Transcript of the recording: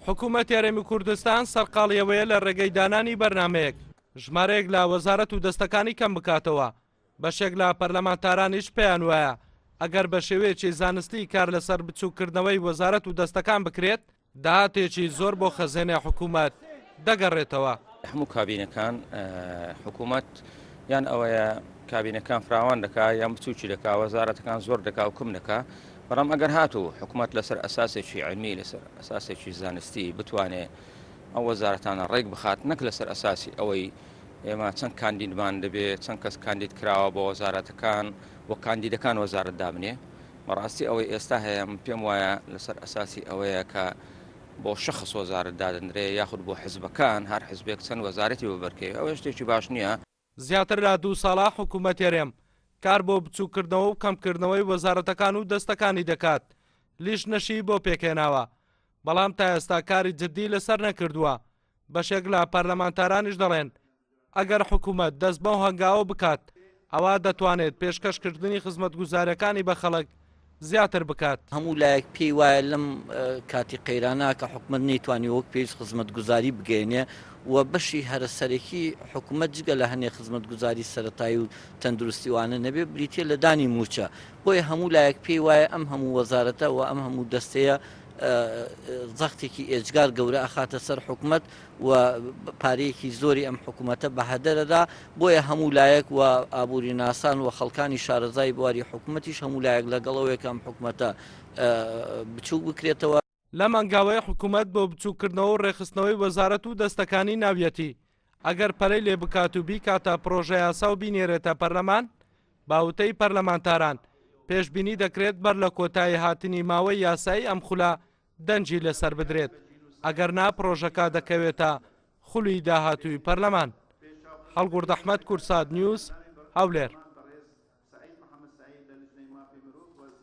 حکوومەتی هەرێمی کوردستان سەرقاڵی ئەوەیە لە ڕێگەی دانانی بەرنامەیەک ژمارەیەک لە وەزارەت و دەستەکانی کەم بکاتەوە، بەشێک لە پەرلەمانتارانیش پێیان وایە ئەگەر بە شێوەیەکی زانستی کار لەسەر بچووککردنەوەی وەزارەت و دەستەکان بکرێت، داهاتێکی زۆر بۆ خەزێنەی حکوومەت دەگەڕێتەوە. هەموو کابینەکان حکوومەت یان ئەوەیە کابینەکان فراوان دەکا یان بچووکی دەکا وەزارەتەکان زۆر دەکا و کم دەکا بەڵام ئەگەر هاتوو حکوومەت لەسەر ئەساسێکی علمی لەسەر ئەساسێکی زانستی بتوانێ ئەو وەزارەتانە ڕێک بخات نەک لەسەر ئەساسی ئەوەی ئێمە چەند کاندیدمان دەبێ چەند کەس کاندید کراوە بۆ وەزارەتەکان و کاندیدەکان وەزارەت دابنێ بەڕاستی ئەوەی ئێستا هەیە من پێم وایە لەسەر ئەساسی ئەوەیە کە بۆ شخص وەزارەت دادەنرێ یاخود بۆ حزبەکان هەر حزبێک چەند وەزارەتی بۆ بەرکەوێ ئەوە شتێکی باش نییە. زیاتر لە دوو ساڵە حکوومەت هەرێم کار بۆ بچووککردنەوە و کەمکردنەوەی وەزارەتەکان و دەستەکانی دەکات، لیژنەشی بۆ پێکهێناوە، بەڵام تا ئێستا کاری جددی لەسەر نەکردووە، بەشێک لە پەرلەمانتارانیش دەڵێن، ئەگەر حکومەت دەست بەو هەنگاوە بکات، ئەوا دەتوانێت پێشکەشکردنی خزمەتگوزارییەکانی بە خەڵک زیاتر بکات. هەموو لایەک پێی وایە لەم کاتی قەیرانە کە حکومەت نەیتوانی وەک پێویست خزمەتگوزاری بگەیەنێ و بەشی هەرە سەرەکی حکومەت جگە لە هەنێ خزمەتگوزاری سەرەتایی و تەندروستی وانە نەبێ بریتیە لە دانی مووچە بۆیە هەموو لایەک پێی وایە ئەم هەموو وەزارەتە و ئەم هەموو دەستەیە زەختێکی ئێجگار گەورە ئەخاتە سەر حکومەت و پارەیەکی زۆری ئەم حکوومەتە بە هەدەرەدا، بۆیە هەموو لایەک و ئابووریناسان و خەڵکانی شارەزای بواری حکوومەتیش هەموو لایەک لەگەڵ ئەوەیە کە ئەم حکوومەتە بچووک بکرێتەوە. لەم هەنگاوەی حکوومەت بۆ بچووککردنەوە و ڕێکخستنەوەی وەزارەت و دەستەکانی ناویەتی، ئەگەر پەرەی لێ بکات و بیکاتە پڕۆژەیاسا و بینێرێتە پەرلەمان، بە وتەی پەرلەمانتاران، پێشبینی دەکرێت بەر لە کۆتایی هاتنی ماوەی یاسایی ئەم خولە دەنگی لەسەر بدرێت، ئەگەرنا پڕۆژەکە دەکەوێتە خولی داهاتووی پەرلەمان. هەڵگورد ئەحمەد، کوردسات نیوز، هەولێر.